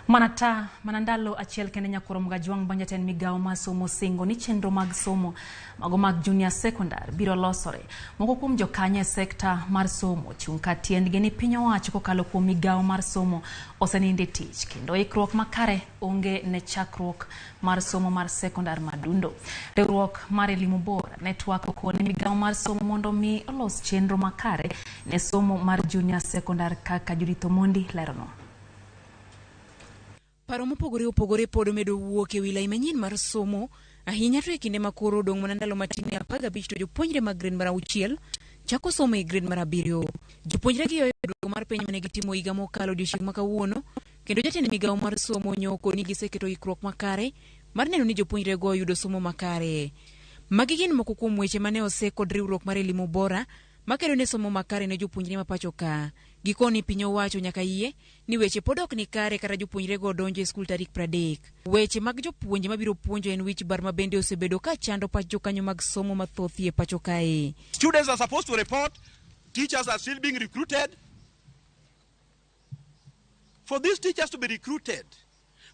Mana ta mana ndalo achiel kende nyakwar Mgajwang' bang' jatend migawo mar somo singo ni chenro mag somo mago mag junior secondary biro losore. Moko kuom jokanyo e sekta mar somo chung' ka tiendgi ni piny owacho kokalo kuom migawo mar somo osenindo e tich kendo ikruok makare onge ne chakruok mar somo mar sekondar madundo. Riwruok mar Elimu Bora Network okone migawo mar somo mondo mi olos chenro makare ne somo mar junior secondary kaka Judith Omondi leronwa. Paro mopogore opogore pod omedo wuok e wi lai manyien mar somo, ahinya to e kinde ma koro odong' mana ndalo matin ne 15 to jopuonjre mag grade mar auchiel chako somo e grade mar abiriyo. Jopuonjre gi yoyo duoko mar penj mane gitimo higa mokalo odiochieng' ma kawuono, kendo jatend migawo mar somo nyoko ni giseketo ikruok makare mar neno ni jopuonjrego oyudo somo makare. Magi gin moko kuom weche mane ose kod riwruok mar Elimu Bora makedo ne somo makare ne jopuonjre ma pacho ka. Gikoni piny owacho nyaka yie ni weche pod ok ni kare kata jopuonjrego donjo e skul tarik 30. Weche mag jopuonje mabiro puonjo en wich bar ma bende osebedo ka chando pach jokanyo mag somo mathoth e pacho kae. Students are supposed to report, teachers are still being recruited. For these teachers to be recruited,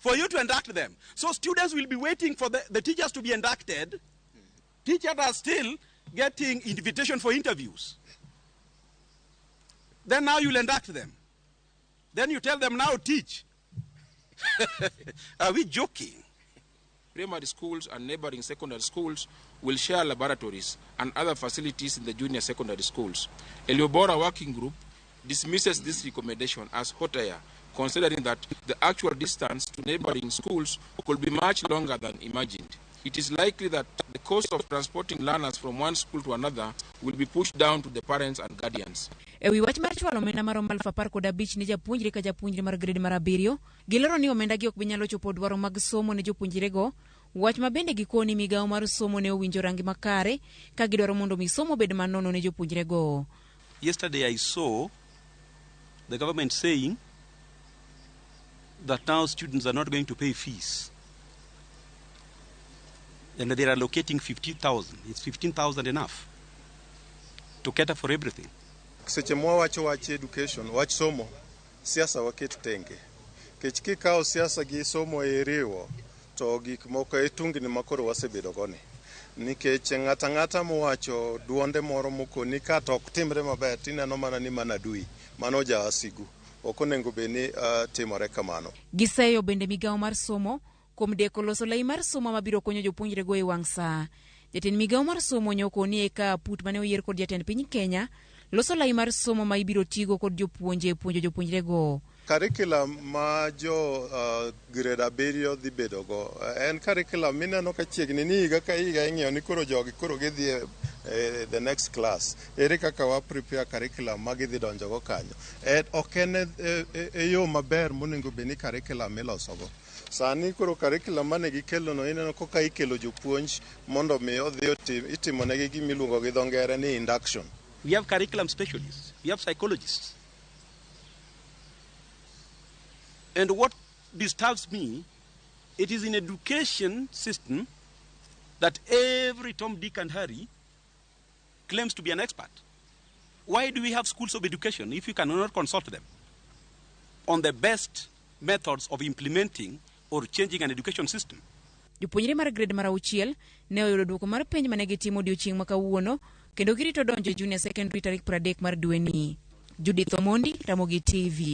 for you to induct them. So students will be waiting for the teachers to be inducted. Teachers are still getting invitation for interviews. Then now you'll induct them. Then you tell them now teach. Are we joking? Primary schools and neighboring secondary schools will share laboratories and other facilities in the junior secondary schools. Elimu Bora Working Group dismisses this recommendation as hot air, considering that the actual distance to neighboring schools could be much longer than imagined. It is likely that the cost of transporting learners from one school to another will be pushed down to the parents and guardians. E wi wach mar chwalo omenda maromo 15,000 ne japuonjre ka japuonjre mar grade mar abiriyo, gilero ni omenda gi ok bi nyalo chopo dwaro mag somo ne jopuonjrego, wach ma bende gikoni migawo mar somo ne owinjo rangi makare ka gidwaro mondo mi somo obed manono ne jopuonjrego. Yesterday I saw the government saying that now students are not going to pay fees. And they are allocating 15,000. Is 15,000 enough to cater for everything? Seche mwawacho wach education, wach somo, siasa waket tenge. Kech kikawo siasa gi somo e riwo, to gik moko e tungni ma koro wasebedo go ni. Nikech ng'ata ng'ata mowacho duonde moro mokoni ka to ok timre maber tineno mana ni mana adui, mano jawasigu. Ok onego bed ni timore kamano. Giseyo bende migawo mar somo kuom deko loso lai mar somo mabiro konyo jopuonjrego e wang' saa. Jatend migawo mar somo nyoko ni eka aput mane oyier kod jatend piny Kenya loso lai mar somo ma ibiro tigo kod jopuonje e puonjo jopuonjrego. Curriculum ma jo grade abiriyo dhi bedogo en curriculum mineno ka chiegni ni higa ka higa ing'iyo ni koro jogi koro gidhi e the next class. Ere kaka wa prepare curriculum ma gidhi donjogo kanyo? Ok en e yo maber monego bed ni curriculum ilosogo. Sani koro curriculum mane gikelo no ineno kaka ikelo jopuonj mondo mi odhi otim itimonegi gima iluongo gi dho ngere ni induction. We have curriculum specialists, we have psychologists. And what disturbs me, it is in education system that every Tom, Dick and Harry claims to be an expert. Why do we have schools of education if you cannot consult them on the best methods of implementing or changing an education system? Jopuonjre mar grade mar auchiel ne oyudo duoko mar penj mane gitimo odiochieng' ma kawuono kendo girito donjo e junior secondary tarik 30 mar dweni. Judith Omondi, Ramogi TV.